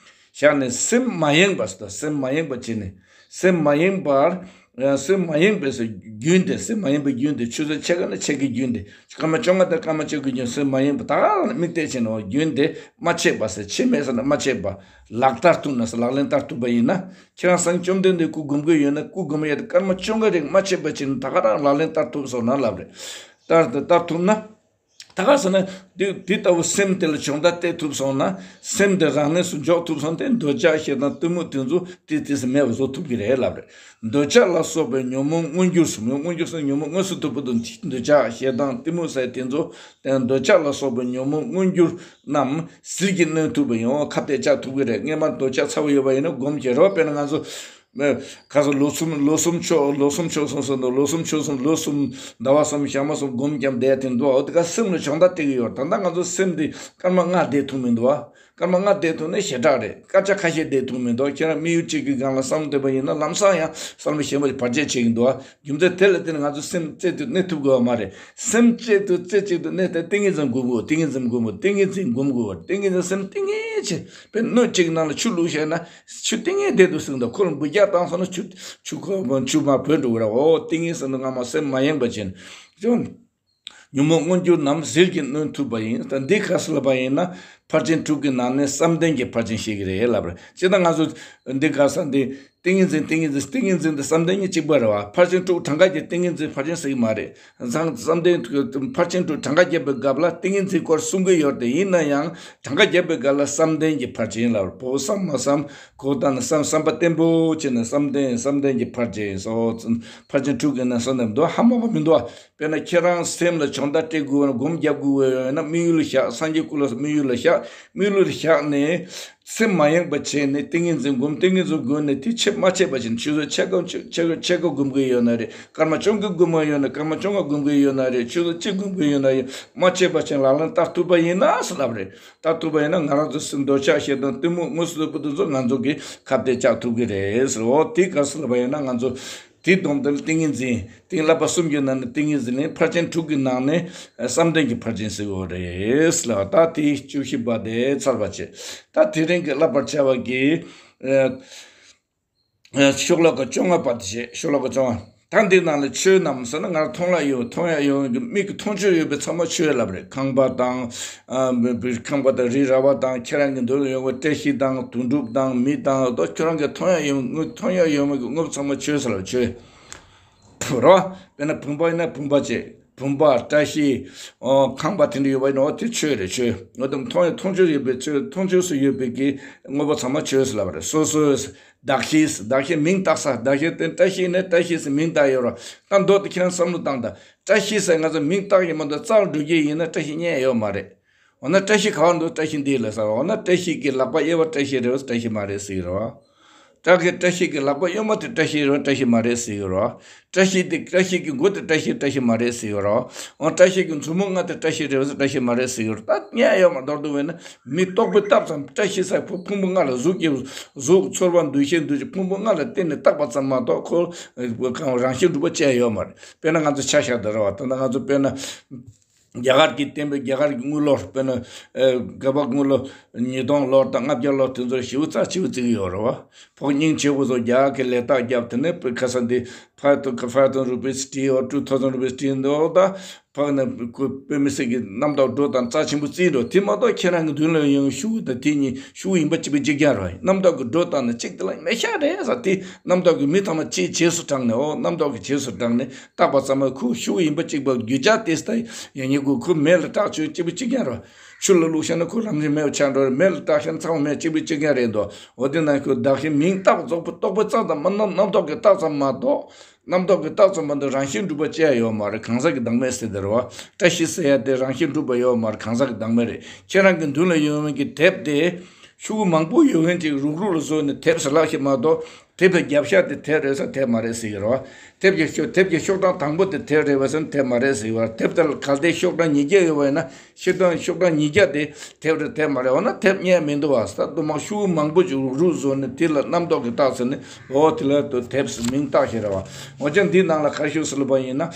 བཞག་ནས་སེམས་མ་ཡེངས་པ་ཟེར། སེམས་མ་ཡེངས་པ་བྱས་ནས། སེམས་མ་ཡེངས་པར། ཨ་སེམས་མ་ཡེངས་པའི་སེ་རྒྱུན་དེ། སེམས་མ་ཡེངས་པའི་རྒྱུན་དེ་ཆུ་ཚོད་ཕྱེད་ཀ་ན་ཕྱེད་ཀའི་རྒྱུན་དེ། སྐར་མ་བཅོ་ལྔ་དང་སྐར་མ་བཅུ་དགུའི་རྒྱུན་སེམས་མ་ཡེངས་པ་ད་ག་རང་ལ་དམིགས་གཏད་བྱས་ནས་འོ་རྒྱུན་དེ་མ་ཆད་པ་ཟེར། ཆད་མེད་ཟེར་ན་མ་ཆད་པ། ལག་བསྟར་ཐུབ་ན་ཟེར། ལག་ལེན་བསྟར་ཐུབ་པ་ཡིན་ན། ཁྱེད་རང་སང་བཅོམ་ལྡན་འདས་སྐུ་སྒོམ་གྱི་ཡོད་ན་སྐུ་སྒོམ་ཡ་དེ་སྐར་མ་བཅོ་ལྔ་རིང་མ་ཆད་པ་བྱས་ན་ད་ག་རང་ལག་ལེན་བསྟར་ཐུབ་སོང་ན་ལབ་རེད། བསྟར་བསྟར་ཐུབ་ན། ད་ག་ཟེར་ན། འདི་འདི་ལྟ་བུ་སེམས་དེ་ལ་སྦྱོང་བརྡར་སྤྲད་ཐུབ་སོང་ན། སེམས་དེ་རང་གནས་སུ་འཇོག་ཐུབ་སོང་སྟེ། འདོད་ཆགས་ཞེ་སྡང་གཏི་མུག་དེ་ཚོ་ཏིས་ཏིས་མེད་པ་བཟོ་ཐུབ་ཀྱི་རེད་ལབ་རེད། འདོད་ཆགས་ལ་སོགས་པའི་ཉོན་མོངས་མངོན་གྱུར་སོང་། མངོན་གྱུར་སོང་ན་ཉོན་མོངས་མངོན་སུམ་དུ་བུད་དོ། འདོད་ཆགས་ཞེ་སྡང་གཏི་མུག་ཟེར་དེ་ཚོ། དེ་འདོད་ཆགས་ལ་སོགས་པའི་ཉོན་མོངས་མངོན་གྱུར་རྣམས་ཟིལ་གྱིས་གནོན་ཐུབ་པ་ཡིན། ཁ་གཏད་བཅག་ཐུབ་ཀྱི་རེད། སྔོན་མ་འདོད་ཆགས་ཚ་བོ་ཡོད་པ་ཡིན་ན་སྒོམ་བྱེད་རོགས། དཔེར་ན་ང་ཚོ། ཨ། ཁ་སང་ལོ་གསུམ་ལོ་གསུམ་ཆོག་ལོ་གསུམ་ཆོག་སོང་ཟེར་འདུག་ལོ་གསུམ་ཆོག་སོང་། ལོ་གསུམ་ཟླ་བ་གསུམ་ཞག་མ་གསུམ་སྒོམ་བརྒྱབ་བསྡད་དེ་འདུག་འོ་དེ་ག་སེམས་ལ་སྦྱོང་བརྡར་སྤྲད་ཀྱི་ཡོད། ད་ལྟ་ང་ཚོ་སེམས་འདི་སྐར་མ་ལྔ་བསྡད་ཐུབ་མི་འདུག་ཨ། སྐར་མ་ལྔ་བསྡད་ཐུབ་ན་ཞེ་དྲག་རེད། སྐར་ཆ་ཁ་ཤས་བསྡད་ཐུབ་མི་འདུག་ཁྱེད་རང་དམིགས་ཡུལ་གཅིག་གི་སྒང་ལ་བསམ་བློ་བཏང་པ་ཡིན་ན། ལམ་སང་ཡང་བསམ་བློ་གཞན་པ་ཞིག་བར་ཆད་བྱེད་ཀྱི་འདུག་ཨ། རྒྱུ་མཚན་དེ་ལ་བརྟེན་ནས་ང་ཚོ་སེམས་རྩེ་གཅིག་ཏུ་གནས་ཐུབ་དགོས་པ་མ་རེད། སེམས་རྩེ་གཅིག་ཏུ་རྩེ་གཅིག་ཏུ་གནས་ཏེ་ཏིང་ངེ་འཛིན་སྒོམ་དགོས། ཏིང་ངེ་འཛིན་སྒོམ་དགོས། ཏིང་ངེ་འཛིན་སྒོམ་དགོས། ཏིང་ངེ་འཛིན་སེམས་ཏིང་ངེ་ཆེ། དཔེར་སྣོད་གཅིག་ནང་ལ་ཆུ་བླུགས་བྱས་ན། ཆུ་ཏིང་ངེ་བསྡད་འདུག་ཟེར་འདུག་ཁོ་ལ་འབུད་རྒྱག་བཏང་སོང་ན་ཆུ་ཆུ་ཁོ་ཆུ་མར་བུད་འགྲོ་གི་རེད། འོ་ཏིང་ངེ་ཟེར་ན་སྔ་མ་སེམས་མ་ཡེངས་པ་བྱས་ནས། ཉོན་མོངས་མངོན་གྱུར་རྣམས་ཟིལ་གྱིས་གནོན་ཐུབ་པ་ཡིན། ད་འདི་ག་ཟེར་ལབ་པ་ཡིན་ན། ཕར་ཕྱིན་དྲུག་གི་ནང་ནས་བསམ་གཏན་གྱི་ཕར་ཕྱིན་བཤད་ཀྱི་རེད་ལབ་རེད། ཅི་ལྟར་ང་ཚོ་འདི་ག་ས་འདི་ཏིང་ངེ་འཛིན་ཏིང་ངེ་འཛིན་ཏིང་ངེ་འཛིན་དང་བསམ་གཏན་གཉིས་གཅིག་པ་རེད་བ། ཕར་ཕྱིན་དྲུག་གྲངས་ཀ་བརྒྱབ། ཏིང་ངེ་འཛིན་ཕར་ཕྱིན་ཟེར་གྱི་མ་རེད། བསམ་བསམ་གཏན་ཕར་ཕྱིན་དྲུག་གྲངས་ཀ་བརྒྱབ་པའི་སྐབས་ལ་ཏིང་ངེ་འཛིན་སྐོར་གསུང་གི་ཡོད་རེད། ཡིན་ན་ཡང་གྲངས་ཀ་བརྒྱབ་པའི་སྐབས་ལ་བསམ་གཏན་གྱི་ཕར་ཕྱིན་ལབ། བོ་བསམ་མ་བསམ། གོ་ད་ནི་བསམ་བསམ་པ་བརྟན་པོ་བྱས་ནས་བསམ་གཏན་བསམ་གཏན་གྱི་ཕར་ཕྱིན་སོགས། ཕར་ཕྱིན་དྲུག་གི་ནང་གསུངས་ནས་འདུག་ཧ་མ་གོ་མི་འདུག་དཔེར་ན་ཁྱེད་རང་སེམས་ལ་སྦྱོང་བརྡར་སྤྲད་དགོས་ན། སྒོམ་རྒྱབ་དགོས་ཡོད་ན་དམིགས་ཡུལ་ལ་བཞག་སངས་རྒྱས་སྐུ་ལ་དམིགས་ཡུལ་ལ་བཞག་དམིགས་ཡུལ་ལ་བཞག་ནས། སེམས་མ་ཡེངས་པ་བྱས་ནས་ཏིང་ངེ་འཛིན་སྒོམ། ཏིང་ངེ་འཛིན་སྒོམ་ནས་དེ་ཕྱེད་མ་ཕྱེད་པ་བྱས་ནས། ཆུ་ཚོད་ཕྱེད་ཀ་ཕྱེད་ཀ་ཕྱེད་ཀ་སྒོམ་གྱི་ཡོད་ན་རེད། སྐར་མ་བཅོ་ལྔ་སྒོམ་གྱི་ཡོད་ན། སྐར་མ་བཅོ་ལྔ་སྒོམ་གྱི་ཡོད་ན་རེད། ཆུ་ཚོད་གཅིག་སྒོམ་གྱི་ཡོད་ན་རེད། མ་ཕྱེད་པ་བྱས་ནས་ལག་ལེན་བསྟར་ཐུབ་པ་ཡིན་ན་ཟེར་ལབ་རེད། བསྟར་ཐུབ་པ་ཡིན་ན་ང་རང་ཚོ་སེམས་འདོད་ཆགས་ཞེ་སྡང་གཏི་མུག་དངོས་སུ་ལུས་པོ་དེ་ཚོ་ང་ཚོ་གིས་ཁ་གཏད་བཅག་ཐུབ་ཀྱི་རེད་ཟེར། འོ་དེ་ག་ཟེར་ལབ་པ་ཡིན་ན། ང་ཚོ་དེའི་སྡོམ་དེ་ལ་ཏིང་ངེ་འཛིན། ཏིང་བསླབ་པ་གསུམ་གྱི་ནང་ནས་ཏིང་ངེ་འཛིན་ལས། ཕར་ཕྱིན་དྲུག་གི་ནང་ནས་བསམ་གཏན་གྱི་ཕར་ཕྱིན་ཟེར་གྱི་ཡོད་རེད་ལ། ད་དེ་བཅུ་བཞི་པ་དེ་ཚར་བ་བྱས། ད་དེ་རིང་གི་བསླབ་པར་བྱ་བ་གི་ཤོ་ལོ་ཀ་བཅོ་ལྔ་པ་དེ་བྱས། ཤོ་ལོ་ཀ་བཅོ་ལྔ། ད་འདི་ནང་ལ་ཆོས་རྣམས་ཟེར་ན། ང་རང་མཐོང་ལ་ཡོད། མཐོང་ཡ་ཡོད་གི་མིག་གི་མཐོང་ཆོས་ཡོད་པའི་ཚང་མ་ཆོས་ལབ་རེད། ཁང་པ་དང་། ཨ་ཁང་པ་དང་རི་ར་བ་དང་། ཁྱེད་རང་གི་མདུན་ལ་ཡོང་བའི་བཀྲ་ཤིས་དང་དོན་གྲུབ་དང་མི་དང་། ད་ཁྱོད་རང་གི་མཐོང་ཡ་ཡོད། དངོས་མཐོང་ཡ་ཡོད་མེད་ཀྱི་དངོས་པོ་ཚང་མ་ཆོས་ཟེར་ལབ། ཆོས་རེད་བ། དཔེར་ན་བུམ་པ་ཡིན་ན་བུམ་པ་བྱས། བུམ་པ། བཀྲ་ཤིས། ཨོ། ཁང་པ་དེ་འདྲ་ཡོད་པ་ཡིན་ན། ཨོ་དེ་ཆོས་རེད། ཆོས། ཨོ་དེ་མཐོང་ཡ་མཐོང་ཆོས་ཡོད་པའི་ཆོས། མཐོང་ཆོས་སུ་ཡོད་པའི་གི་དངོས་པོ་ཚང་མ་ཆོས་ཟེར་ལབ་པ་རེད། སོ་སོའི་གདགས་གཞི། གདགས་གཞི་མིང་བཏགས་ས། གདགས་གཞི་དེ་བཀྲ་ཤིས་ནས་བཀྲ་ཤིས་ཟེར་མིང་བཏགས་ཡོད་རེད། ད་མདོ་དེ་ཁྱེད་རང་བསམ་བློ་བཏང་དང་། བཀྲ་ཤིས་ཟེར་ང་ཚོ་མིང་བཏགས་ཡིན་མ་གཏོགས་རྩར་འགྲོ་གི་ཡིན་ན་བཀྲ་ཤིས་རྙེད་ཡོད་མ་རེད། འོ་ན་བཀྲ་ཤིས་ག་བར་འདུག་བཀྲ་ཤིས་འདི་ལ་ཟེར་བ། འོ་ན་བཀྲ་ཤིས་ཀྱི་ལག་པ་གཡས་པ་བཀྲ་ཤིས་རེད་བ། བཀྲ་ཤིས་མ་རེད་ཟེར་གྱི་རེད་བ། བཀྲ་ཤིས། བཀྲ་ཤིས་ཀྱི་ལག་པ་གཡོན་མ་དེ་བཀྲ་ཤིས་རེད་བ། བཀྲ་ཤིས་མ་རེད་ཟེར་གྱི་རེད་བ། བཀྲ་ཤིས་དེ། བཀྲ་ཤིས་ཀྱི་མགོ་དེ་བཀྲ་ཤིས། བཀྲ་ཤིས་མ་རེད་ཟེར་གྱི་རེད་བ། འོ་བཀྲ་ཤིས་ཀྱི་མཛུབ་མོ་ལྔ་དེ་བཀྲ་ཤིས་རེད་བ། བཀྲ་ཤིས་མ་རེད་ཟེར་གྱི་རེད། ད་རྙེད་ཡོད་མ། མདོར་བསྡུ་བས་ན་མི་རྟོག་པས་བཏགས་ཙམ། བཀྲ་ཤིས་ཟེར་ཕུང་པོ་ལྔ་ལ། གཟུགས་ཀྱི་གཟུགས་ཚོར་བ་འདུ་ཤེས་འདུ་བྱེད་ཕུང་པོ་ལྔ་ལ་བརྟེན་ནས་བཏགས་པ་ཙམ་མ་གཏོགས་ཁོ་རང་བཞིན་གྲུབ་པ་ཅི་ཡང་ཡོད་མ་རེད། དཔེར་ན་ང་ཚོ་ཆ་བཞག་དང་རེད་བ། ད་ལྟ་ང་ཚོ་དཔེར་ན། རྒྱ་གར་གྱི་བསྟན་པའི། རྒྱ་གར་གྱི་དངུལ་ལོར། དཔེར་ན། ཨེ། སྐབས་དངུལ་ལོར་ཉིས་སྟོང་ལོར་དང་ལྔ་བརྒྱ་ལོར་དེ་ཚོར་ཞེ་པོ་རྩ་ཆེ་པོ་བརྩི་གི་ཡོད་རེད་བ། ཕོ་ཉིང་ཆེ་བོ་ཚོ་རྒྱ་གར་གྱི་ལས་རྟགས་བརྒྱབ། དེ་ནས་ཁ་སང་འདི་five thousand rupees བྲིས་ཡོད། two thousand rupees བྲིས་འདུག་ད་ཕག་ནས་ཁོ་དཔེ་མི་སྲིད་ཀྱི་རྣམ་རྟོག་སྒྲོ་བཏགས་རྩ་ཆེན་པོ་བརྩིས་འགྲོ། དེ་མ་གཏོགས་ཁྱེད་རང་གི་མདུན་ལ་ཡོང་ཤུགས་དང་དེ་གཉིས་ཤུགས་ཡིན་པ་གཅིག་པ་གཅིག་རྐྱང་རེད། རྣམ་རྟོག་གི་སྒྲོ་བཏགས་ནས་གཅིག་དེ་ལ་མེད་ཤག་རེད་ཟེར། དེ་རྣམ་རྟོག་གི་མི་ཐ་མ་གཅིག་རྗེས་སུ་འབྲངས་ནས། འོ་རྣམ་རྟོག་གི་རྗེས་སུ་འབྲངས་ནས། བཏགས་པ་ཙམ་མ། ཁོ་ཤུགས་ཡིན་པ་གཅིག་པ། རྒྱུ་ཆ་དེ་ལྟ་ཡང་ཉེ་དགུ་ཁོ་མེ་ལ་བཏགས་ཆོག་གཅིག་པ་གཅིག་རྐྱང་རེད། ཆུ་ལ་བླུགས་ཤེས་ན་ཁོ་རང་བཞིན་མེད་པ་ཆགས་འགྲོ་རེད། མེ་ལ་བཏགས་ཤེས་ན་ཚ་བ་མེད་གཅིག་པ་གཅིག་རྐྱང་རེད་འདུག་འོ་དེ་ན་ཁོ་གདགས་གཞི་མིང་བཏགས་རྫོགས་པ་རྟོག་པའི་རྩ་ཙམ་མ། རྣམ་རྣམ་རྟོག་གི་རྟགས་ཙམ་མ་གཏོགས། རྣམ་རྟོག་གི་རྟགས་ཙམ་མ་གཏོགས་རང་བཞིན་གྲུབ་པ་ཅི་ཡང་ཡོད་མ་རེད། གང་ཟག་གི་བདག་མེད་ཟེར་དེ་རེད་བ། བཀྲ་ཤིས་ཟེར་ཡ་དེ་རང་བཞིན་གྲུབ་པ་ཡོད་མ་རེད། གང་ཟག་གི་བདག་མེད་རེད། ཁྱེད་རང་གི་མདུན་ལ་ཡོང་མཁན་གྱི་དེབ་དེ། ཤོག་གུ་མང་པོ་ཡོད་མཁན་ཅིག་རུག་རུག་ལ་བཟོས་ནས་དེབ་ཟེར་ལབ་ཤེས་མ་གཏོགས། དེབ་ལ་རྒྱབ་ཤ་དེ་དེབ་རེད་ཟེར་དེབ་མ་རེད་ཟེར་གྱི་རེད་བ། དེབ་ཀྱི་ཤོག་དེབ་ཀྱི་ཤོག་གྲངས་དང་པོ་དེ་དེབ་རེད་པས་ཟེར་ན་དེབ་མ་རེད་ཟེར་གྱི་རེད་བ། དེབ་དེ་ལ་གལ་ཏེ་ཤོག་གྲངས་ཉིས་བརྒྱ་ཡོད་པ་ཡིན་ན། ཤོག་གྲངས་ཤོག་གྲངས་ཉིས་བརྒྱ་དེ་དེབ་རེད་དེབ་མ་རེད། འོ་ན་དེབ་རྙེད་མི་འདུག་བ། ད་དུ་མ་ཤོག་གུ་མང་པོ་ཅིག་རུག་རུག་བཟོས་ནས་དེ་ལ་རྣམ་རྟོག་གི་རྟགས་ཟེར་ནས། འོ་དེ་ལ་དུ་དེབ་ཟེར་མིང་བཏགས་ཤེས་རེད་བ། འོ་ཅང་འདི་ནང་ལ་ག་རེ་ཞུ་ཟེར་ལབ་པ་ཡིན་ན།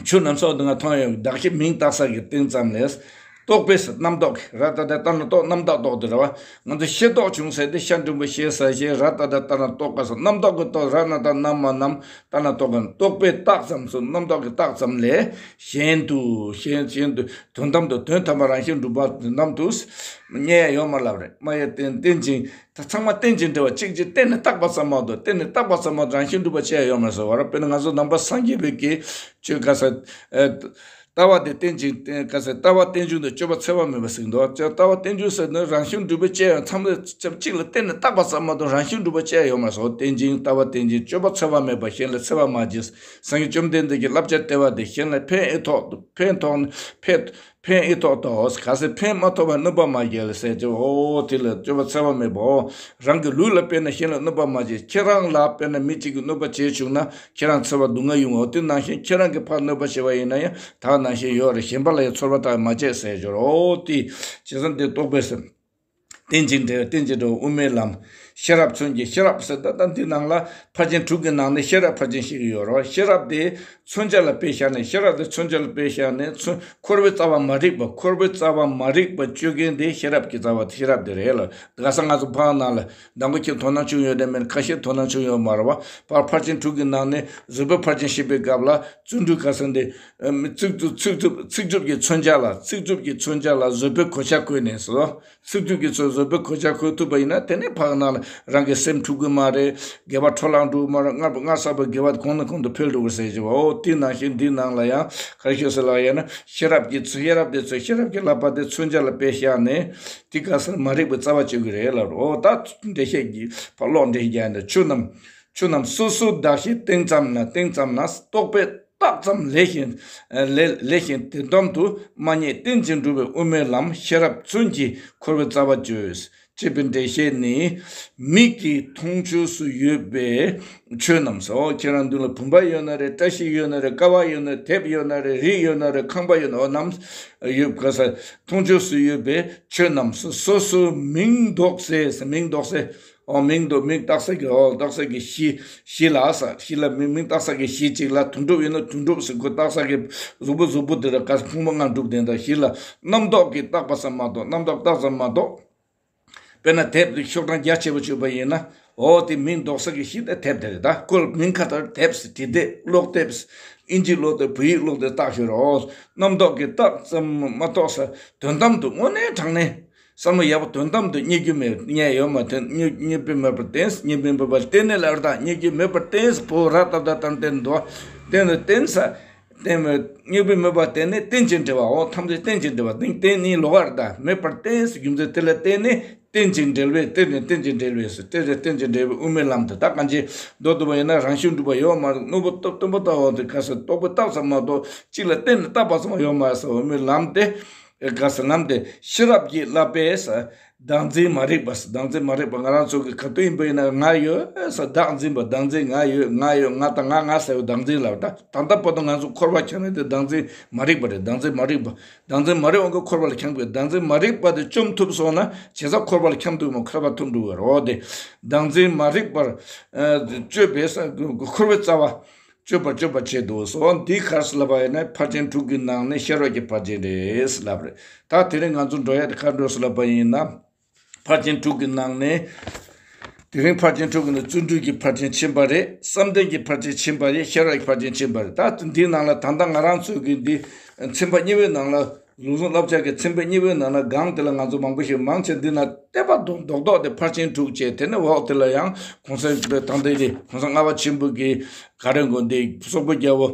ཆོས་རྣམས་སོགས་དེ་ང་མཐོང་ཡོད། གདགས་གཞི་མིང་བཏགས་ས་གི་སྟེང་ཙམ་ལས། རྟོག་པས་རྣམ་རྟོག་གི། ར་ཏ་བཏགས་རྟ་ན་རྟོག་རྣམ་བཏགས་རྟོག་དེ་རེད་བ། ང་ཚོ་ཤེས་རྟོགས་བྱུང་ཟེར་དེ་ཤ་འགྲེང་བུ་ཤེ་ས་ཤེས། ར་ཏ་བཏགས་རྟ་ན་རྟོག་ག་ས། རྣམ་རྟོག་གི་རྟོག་ར་ན་བཏགས་རྣམ་མ་རྣམ། རྟ་ན་རྟོག་ག་ན། རྟོག་པས་བཏགས་ཙམ་སོགས་རྣམ་རྟོག་གི་རྟགས་ཙམ་ལས། གཞན་དུ་གཞན་གཞན་དུ་དོན་དམ་དུ་དོན་དམ་པར་རང་བཞིན་གྲུབ་པ་དོན་དམ་དུ་རྙེད་ཡ་ཡོད་མ་ལབ་རེད། མ་ཡ་རྟེན་རྟེན་ཅིང་། ད་ཚང་མ་རྟེན་ཅིང་འབྲེལ་བ་གཅིག་གཅིག་བརྟེན་ནས་བཏགས་པ་ཙམ་མ་གཏོགས། བརྟེན་ནས་བཏགས་པ་ཙམ་མ་གཏོགས་རང་བཞིན་གྲུབ་པ་ཅི་ཡང་ཡོད་མ་རེད་ཟེར་བ་རེད། དཔེར་ན་ང་ཚོ་ནང་པ་སངས་རྒྱས་པའི་གི་ཆོས་ག་ས། ཨ། ལྟ་བ་དེ་རྟེན་ཅིང་། ག་ཟེར། ལྟ་བ་རྟེན་འབྱུང་དང་སྤྱོད་པ་འཚེ་བ་མེད་པ་ཟེར་གྱི་འདུག་ལྟ་བ་རྟེན་འབྱུང་ཟེར་ན་རང་བཞིན་གྲུབ་པའི་དཔྱད་ཡོད། མཚམས་རེ་གཅིག་ལ་བརྟེན་ནས་བཏགས་པ་ཙམ་མ་གཏོགས་རང་བཞིན་གྲུབ་པའི་དཔྱད་ཡོད་མ་རེད། རྟེན་ཅིང་། ལྟ་བ་རྟེན་ཅིང་། སྤྱོད་པ་འཚེ་བ་མེད་པ། གཞན་ལ་འཚེ་བ་མ་བགྱིས། སངས་རྒྱས་བཅོམ་ལྡན་འདས་ཀྱི་བསླབ་བྱ་ལྟེ་བ་དེ་གཞན་ལ་ཕན་ཨེ་ཐོགས། ཕན་ཐོགས། ཕན། ཕན་ཨེ་ཐོགས་དོ། ག་ཟེར། ཕན་མ་ཐོགས་པར་གནོད་པ་མ་བྱས་ལ་ཟེར་གྱི། འོ་དེ་ལ་སྤྱོད་པ་འཚེ་བ་མེད་པའོ། རང་གི་ལུས་ལ་དཔེར་ན་གཞན་ལ་གནོད་པ་མ་བྱས། ཁྱེད་རང་ལ་དཔེར་ན་མི་གཅིག་གིས་གནོད་པ་བྱས་བྱུང་ན་ཁྱེད་རང་འཚེ་བ་སྡུག་བསྔལ་ཡོང་ངོ་། དེ་ནང་བཞིན་ཁྱེད་རང་གིས་ཕར་གནོད་པ་བྱས་པ་ཡིན་ན་ཡང་དེ་ནང་བཞིན་ཡོད་རེད། གཞན་པ་ལ་ཡང་ཚོར་བ་བཏགས་མ་བྱས་ཟེར་གྱི་རེད། འོ་དེ་བྱས་ཙང་དེ་རྟོག་པས་ཟེར། རྟེན་ཅིང་འབྲེལ། རྟེན་ཅིང་འབྲེལ་བ་དབུ་མའི་ལམ། ཤེས་རབ་མཚོན་གྱི། ཤེས་རབ་ཟེར་ད་ལྟ་འདི་ནང་ལ་ཕར་ཕྱིན་དྲུག་གི་ནང་ནས་ཤེས་རབ་ཕར་ཕྱིན་བཤད་ཀྱི་ཡོད་རེད། ཤེས་རབ་དེ་མཚོན་བྱ་ལ་དཔེ་བཞག་ནས། ཤེས་རབ་དེ་མཚོན་བྱ་ལ་དཔེ་བཞག་ནས། མཚོན། འཁོར་བའི་རྩ་བ་མ་རིག་པ། འཁོར་བའི་རྩ་བ་མ་རིག་པ་གཅོད་མཁན་དེ་ཤེས་རབ་ཀྱི་རྩ་བ་དེ་ཤེས་རབ་དེ་རེད་ལ། ག་ས་ང་ཚོ་ཕར་ནང་ལ་མདང་དགོང་ཁྱེད་དོ་སྣང་བྱུང་ཡོད་དམ་མེད། ཁ་ཤས་དོ་སྣང་བྱུང་ཡོད་མ་རེད་བ། ཕར་ཕར་ཕྱིན་དྲུག་གི་ནང་ནས་བཟོད་པའི་ཕར་ཕྱིན་བཤད་པའི་སྐབས་ལ་བརྩོན་འགྲུས་ག་ས་འདི། ཚིག་རྩུབ། ཚིག་རྩུབ། ཚིག་རྩུབ་ཀྱི་མཚོན་བྱ་ལ། ཚིག་རྩུབ་ཀྱི་མཚོན་བྱ་ལ་བཟོད་པའི་གོ་ཆ་བཀོད་ནས་སོ། ཚིག་རྩུབ་ཀྱི་ཚོད་བཟོད་པའི་གོ་ཆ་བཀོད་ཐུབ་པ་ཡིན་ན་དེ་ནས་ཕར་ནང་ལ་རང་གི་སེམས་འཁྲུག་གི་མ་རེད། དགེ་བ་འཕྲོ་བརླག་འགྲོ་གི་མ་རེད། སྔར་སྔར་བསགས་པའི་དགེ་བ་གོང་ནས་གོང་དུ་འཕེལ་འགྲོ་གི་ཟེར་གྱི་བ། འོ་དེ་ནང་བཞིན་འདི་ནང་ལ་ཡང་ག་རེ་ཤོད་ཟེར་ལབ་ཡ་ན། ཤེས་རབ་ཀྱི་ཚོད། ཤེས་རབ་དེ་ཚོད། ཤེས་རབ་ཀྱི་བསླབ་པ་དེ་མཚོན་བྱ་ལ་དཔེ་བཞག་ནས་དེ་ག་ས་མ་རིག་པའི་རྩ་བ་གཅོད་ཀྱི་རེད་ལབ་རེད། འོ་ད་འགྲེལ་བཤད་ཀྱི་ཕར་ཀློག་འགྲེལ་བཤད་རྒྱག་ཡ་འདི། ཆོས་རྣམས། ཆོས་རྣམས་སོ་སོར་བདག་བཞིན་བསྟན་ཙམ་ན། བསྟན་ཙམ་ན། རྟོག་པས་བཏགས་ཙམ་ལས་གཞན། ལས་ལས་གཞན་དོན་དམ་དུ་མ་རྙེད། རྟེན་ཅིང་འབྲེལ་བའི་དབུ་མའི་ལམ། ཤེས་རབ་མཚོན་གྱིས་འཁོར་བའི་རྩ་བ་གཅོད། ཅེས་པའི་འགྲེལ་བཤད་ནི། མིག་གི་མཐོང་ཆོས་སུ་ཡོད་པའི་ཆོས་རྣམས་སོ། ཁྱེད་རང་མདུན་ལ་བུམ་པ་ཡོད་ན་རེད། བཀྲ་ཤིས་ཡོད་ན་རེད། ཀ་བ་ཡོད་ན་རེད། དེབ་ཡོད་ན་རེད། རིགས་ཡོད་ན་རེད། ཁང་པ་ཡོད་ན། འོ་རྣམས་ཡོད་ག་ས། མཐོང་ཆོས་སུ་ཡོད་པའི་ཆོས་རྣམས་སོ་སོ་སོར་མིང་འདོགས་སའི། མིང་འདོགས་སའི། འོ་མིང་འདོགས། མིང་བཏགས་ས་གི། འོ་བཏགས་ས་གི་གཞི། གཞི་ལ་ས། གཞི་ལ་མིང་། མིང་བཏགས་ས་གི་གཞི་གཅིག་ལ། དོན་གྲུབ་ཡིན་ན་དོན་གྲུབ་ཟེར། གོ་བཏགས་ས་གི་གཟུགས་པོ། གཟུགས་པོ་འདི་ལ་ག་ས། ཕུང་པོ་ལྔ་འགྲུབ་དེ་འདྲ། གཞི་ལ་རྣམ་རྟོག་གིས་བཏགས་པ་ཙམ་མ་གཏོགས། རྣམ་རྟོག་བཏགས་ཙམ་མ་གཏོགས། དཔེར་ན་དེབ་དེ་ཤོག་གྲངས་བརྒྱ་ཆེ་བ་བཅུག་པ་ཡིན་ན། འོ་དེ་མིང་འདོགས་ས་གི་གཞི་དེ་དེབ་དེ་རེད། ད་ཁོ་མིང་ཁ་ཐོར་དེབ་ཟེར། བྲིས་དེབ། ཀློག་དེབ་ཟེར། ཨིན་ཇི་ཀློག་དེབ། བོད་ཡིག་ཀློག་དེབ་བཏགས་ཤོད་རོགས། རྣམ་རྟོག་གིས་བཏགས་ཙམ་མ་གཏོགས་ས། དོན་དམ་དུ་དངོས་གནས་དྲང་གནས། བསམ་བློ་ཡག་པོ། དོན་དམ་དུ་རྙེད་རྒྱུ་མེད། རྙེད་ཡོད་མ་རེད། རྙེད་རྙེད་པའི་མེད་པར་བརྟེན། རྙེད་པའི་མེད་པར་བརྟེན་ནས་ལ་རེད། ད་རྙེད་རྒྱུ་མེད་པར་བརྟེན་ཟེར། བོ་ར་ཏ་བཏགས་རྟ་ན་བརྟེན་འདུག་བརྟེན་ནས་བརྟེན་ས། བརྟེན་པའི་རྙེད་པའི་མེད་པར་བརྟེན་ནས་རྟེན་ཅིང་འབྲེལ་བའོ། ཐམས་ཅད་རྟེན་ཅིང་འབྲེལ་བ། རྟེན་རྟེན་ནི་ལོགས་ཀ་རེད། ད་མེད་པར་བརྟེན་ཟེར་རྒྱུ་མཚན་དེ་ལ་བརྟེན་ནས་རྟེན་ཅིང་འབྲེལ་བའི། བརྟེན་ནས་རྟེན་ཅིང་འབྲེལ་བའི་ཟེར། རྟེན་ཅིང་འབྲེལ་བའི་དབུ་མའི་ལམ་དེ། ད་གང་ཅི་མདོར་བསྡུ་བ་ཡིན་ན་རང་བཞིན་གྲུབ་པ་ཡོད་མ་རེད། རྣོན་པོ་སྟོབས་སྟོན་པ་ལྟ་བུ་དེ་ག་ས། རྟོག་པས་བཏགས་ཙམ་མ་གཏོགས་གཅིག་ལ་བརྟེན་ནས་བཏགས་པ་ཙམ་ཡོད་མ་རེད་ཟེར། དབུ་མའི་ལམ་དེ། ག་ས། ལམ་དེ་ཤེས་རབ་ཀྱི་བསླབ་པས་བདག་འཛིན་མ་རིག་པ། བདག་འཛིན་མ་རིག་པ། ང་རང་ཚོ་གི་ག་དུས་ཡིན་པ་ཡིན་ན་ང་ཡོད་ས། བདག་འཛིན་པ། བདག་འཛིན། ང་ཡོད། ང་ཡོད། ང་དང་ང་ང་ཟེར་བའི་བདག་འཛིན་ལ། ད་ད་ལྟ་བར་དུ་ང་ཚོ་འཁོར་བ་ཁྱེར་ནས་དེ་བདག་འཛིན་མ་རིག་པ་རེད། བདག་འཛིན་མ་རིག་པ། བདག་འཛིན་མ་རིག་པ་གིས་འཁོར་བ་ལ་འཁྱམས་དགོས། བདག་འཛིན་མ་རིག་པ་དེ་བཅོམ་ཐུབ་སོང་ན་བྱས་ཙང་འཁོར་བ་ལ་འཁྱམས་ཐུབ་མ། འཁོར་བ་ཐུབ་འགྲོ་བའི་རོ་དེ། བདག་འཛིན་མ་རིག་པར་གཅོད་པས་འཁོར་བའི་རྩ་བ་གཅོད་པར་གཅོད་པར་བྱེད་དོ་ཟེར། འོ་འདི་ག་རེ་ཟེར་ལབ་པ་ཡིན་ན་ཕར་ཕྱིན་དྲུག་གི་ནང་ནས་ཤེས་རབ་ཀྱི་ཕར་ཕྱིན་རེད་ཟེར་ལབ་རེད། ད་དེ་རིང་ང་ཚོ་འགྲོ་ཡ་དེ་ག་འགྲོ་ཟེར་ལབ་པ་ཡིན་ན། ཕར་ཕྱིན་དྲུག་གི་ནང་ནས། དེ་རིང་ཕར་ཕྱིན་དྲུག་གི་ནང་བརྩོན་འགྲུས་ཀྱི་ཕར་ཕྱིན་ཕྱིན་པ་རེད། བསམ་གཏན་གྱི་ཕར་ཕྱིན་ཕྱིན་པ་རེད། ཤེས་རབ་ཀྱི་ཕར་ཕྱིན་ཕྱིན་པ་རེད། ད་འདིའི་ནང་ལ་ད་ལྟ་ང་རང་ཚོ་གི་འདི་ཚན་པ་གཉིས་པའི་ནང་ལ། ལུགས་ཟུང་བསླབ་བྱ་གི་ཚན་པ་གཉིས་པའི་ནང་ལ་སྒང་དེ་ལ་ང་ཚོ་མང་པོ་ཞིག། མང་ཆེ་འདི་ན་བསྟོད་པ་རྡོག་རྡོག་རྡོག་དེ་ཕར་ཕྱིན་དྲུག་བྱས། དེ་ནས་འོག་དེ་ལ་ཡང་གོང་ས་ད་ལྟ་དེ་གོང་ས་ལྔ་པ་ཆེན་པོ་གི་ག་རེ་གོ་འདི་སོག་པོ་རྒྱལ་པོ།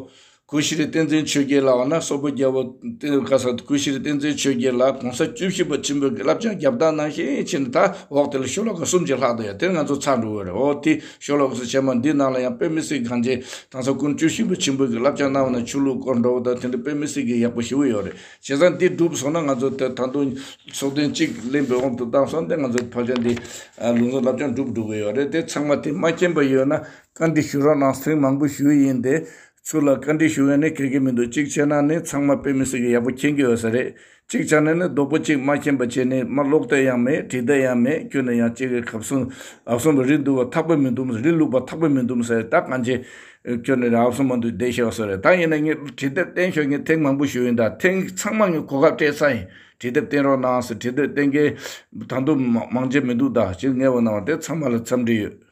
གུ་ཤྲི་བསྟན་འཛིན་ཆོས་རྒྱལ་ལ། འོ་ན་སོག་པོ་རྒྱལ་པོ་དེ་ག་ས། གུ་ཤྲི་བསྟན་འཛིན་ཆོས་རྒྱལ་ལ་གོང་ས་བཅུ་བཞི་པ་ཆེན་པོ་གི་བསླབ་བྱ་རྒྱབ་སྟངས་ནང་བཞིན་བྱས་ནས། ད་འོག་དེ་ལ་ཤོ་ལོ་ཀ་གསུམ་གྱི་ལྷག་འདུག་ཡ། དེ་ང་ཚོ་ཚར་འགྲོ་བ་རེད། འོ་དེ་ཤོ་ལོ་ཀ་གསུམ་བྱས་མ། འདི་ནང་ལ་ཡང་དཔེ་མི་སྲིད་གང་ཅི་དེང་སང་སྐུ་བཅུ་བཞི་པ་ཆེན་པོ་གི་བསླབ་བྱ་གནང་བ་ན་ཆོས་ལུགས་སྐོར་འགྲོ་བ་དང་དེ་འདྲ་དཔེ་མི་སྲིད་ཀྱི་ཡག་པོ་ཞེ་པོ་ཡོད་རེད། བྱས་ཙང་འདི་འགྲུབ་སོང་ན་ང་ཚོ་ད་ད་དུང་ཚོགས་ཐེངས་གཅིག་ལེན་པའི་དབང་དུ་བཏང་སོང་། དེ་ང་ཚོ་ཕལ་ཆེར་འདི་ལུགས་ཟུང་བསླབ་བྱ་འགྲུབ་འགྲོ་གི་ཡོད་རེད། དེ་ཚང་མ་དེ་མ་མཁྱེན་པ་ཡོད་ན་བཀའ་འདྲི་ཞུ་རོགས་གནང་། ཐེངས་མང་པོ་ཞུས་ཡིན་ཏེ། ཚུར་ལ་བཀའ་འདྲི་ཞུ་ཡ་ནི་ག་གེ་མི་འདུག་གཅིག་བྱས་ན་ནི་ཚང་མ་དཔེ་མི་སྲིད་ཀྱི་ཡག་པོ་མཁྱེན་གྱི་ཡོད་ས་རེད། གཅིག་བྱས་ན་ནི་རྡོག་པོ་གཅིག་མ་མཁྱེན་པ་བྱས་ནས་མ་ཀློག་བསྡད་ཡང་མེད། བྲིས་བསྡད་ཡང་མེད། ཁྱོན་ནས་ཡང་གཅིག་གི་ཁབ་སོང་ཨབ་སོང་བའི་རི་འདུག་པ་ཐག་པ་མི་འདུག་རི་ལུག་པ་ཐག་པ་མི་འདུག་ཟེར། ད་གང་ཅི་ཁྱོན་ནས་ཨབ་སོང་མ་འདུག་བསྡད་ཤག་ཟེར་རེད། ད་ཡིན་ན་ངས་བྲིས་དེབ་བསྟན་ཤོག་ངས་ཐེངས་མང་པོ་ཞུས་ཡིན། ད་ཐེངས་ཚང་མ་ངས་གོ་སྐབས་སྤྲད་ཚར་ཡིན། བྲིས་དེབ་བསྟན་རོགས་གནང་ཟེར། བྲིས་དེབ་བསྟན་མཁན་ད་དུང་མང་ཆེ་མི་འདུག་ད་ཅིག་ངས་འོ་ན་བ་དེ་ཚང་མ་ལ་འཚམས་འདྲི་ཡོད།